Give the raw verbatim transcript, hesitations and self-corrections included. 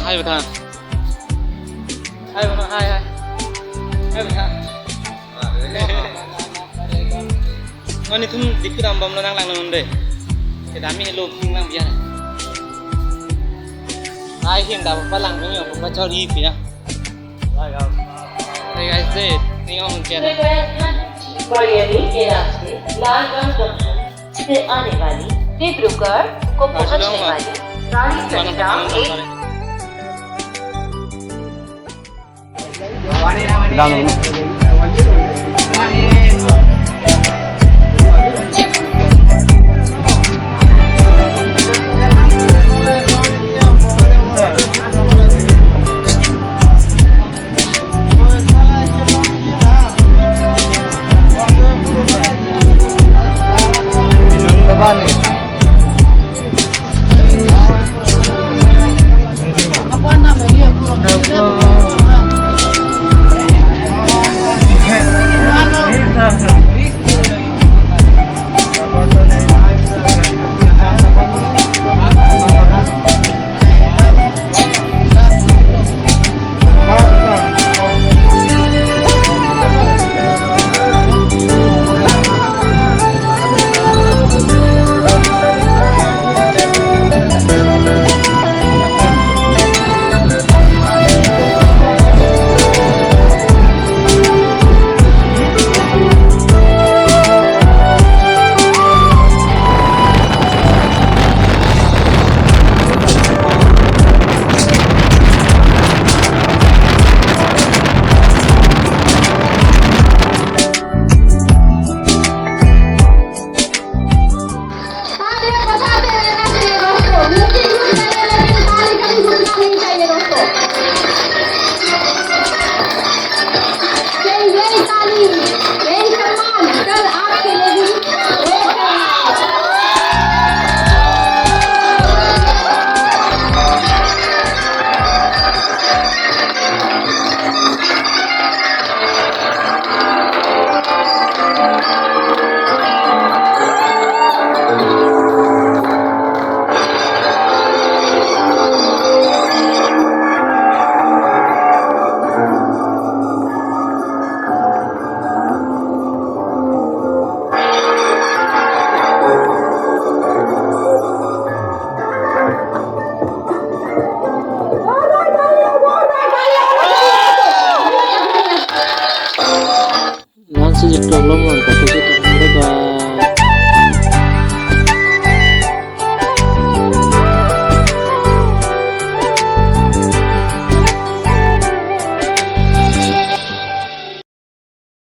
Hai, Bang. Hai, Bang. Hai, hai. Hai, Bang. Ngon ithum Diphu dambomlo, nang langnon dei. Kedam helo, ping lang biar. Hai, him da pa lang nyo, pa chor hi pia. Hey guys, dei, ni ong kian. बड़ेली के रास्ते लालगंज जंक्शन से आने वाली डिब्रूगढ़ को पहुंचने वाली गाड़ी संख्या एक Nang si jek tolong lo,